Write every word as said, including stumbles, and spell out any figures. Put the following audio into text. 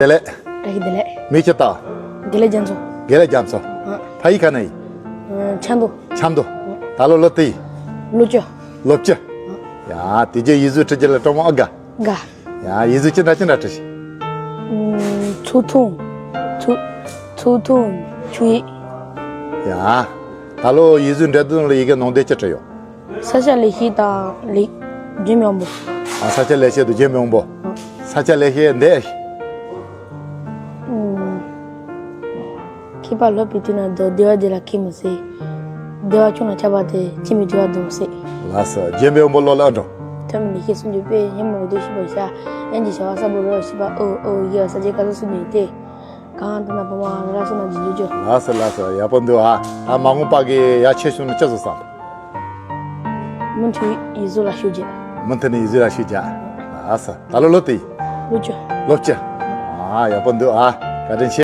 བདེ་ལེགས། བཀྲ་ཤིས་བདེ་ལེགས། མིང་ཅི་བཏགས། དགེ་ལེགས་རྒྱ་མཚོ། དགེ་ལེགས་རྒྱ་མཚོ། ཨ། ཕ་ཡུལ་ག་ནས་ཡིན། ཨ། ཆབ་མདོ། ཆབ་མདོ། ཨ། ད་ལོ་ལོ་དུ་ཡིན། ལོ་བཅུ། ལོ་བཅུ། ཡ། དེ་རྗེས་ཡིག་གཟུགས་འབྲི་རྒྱུ་ལ་སྤྲོ་མོ་ཨ་དགའ། དགའ། ཡ། ཡིག་གཟུགས་ཅི་འདྲ་ཅི་འདྲ་འབྲི་ཤེས། ཨ། ཚུགས་ཐུང་། ཚུགས་ཚུགས་ཐུང་། ཆུ་ཡིག་ཡ། ད་ལོ་ཡིག་གཟུགས་འབྲི་དུས་ལ་ཡི་གེ་ནང་དོན་ཅི་བྲིས་ཡོད། ས་ཆ་ལེགས་བཤད་དང་ལེགས་རྒྱན་མང་པོ། ཨ། ས་ཆ་ལེགས་བཤད་དང་རྒྱན་མང་པོ། ཨ། ས་ཆ་ལེགས་བཤད་འདི། ཨུམ། མཁས་པ་སློབ་པའི་དུས་ན་སྡོད། བདེ་བ་བདེ་ལ་ཁས་མི་བླངས། བདེ་བ་ཆུང་ལ་ཆགས་པ་དེ། ཁྱིམ་མི་བདེ་བ་སྡོད་མི་སྲིད། ལགས་སོ། རྒྱན་མང་པོ་ལོ་ལ་ཨ་འགྲོ། ཐོན་མི་ལེགས་བཤད་སུམ་ཅུ་པའི། སྙན་མོ་འོ་དོད་ཤེས་པར་བྱ། དབྱངས་ཀྱི་བྱ་བ་གསལ་པོར་རོལ་ཞེས་པ། ཨོ་ཨོ་ཡ། ས་སྐྱའི་སྐད་གསུམ་ནི་སྟེ། གང་ལྟར་ན་བུ་མོ་ལ་སོགས་རྣམས་ཀྱི་འཇུག་རྒྱུ། ལགས་སོ་ལགས་སོ། ཡག་པོ་འདུག་ཨ། ད་མ་འོངས་པ་གི་ཡ་ཆེ་ཆུང་ནི་ཅི་བཟོ་བསམ། མུ་མཐུད་ཡིག་གཟུགས་ལ་ཤུགས་རྒྱག་མུ་མཐུད་ནས་ཡིག་གཟུགས་ལ་ཤུགས་རྒྱག་ལགས་སོ། ད་ལོ་ལོ་དུ་ཡིན། ལོ་བཅུ། ལོ་བཅུ། ཨ། ཡག་པོ་འདུག་ཨ། བཀའ་དྲིན་ཆེ།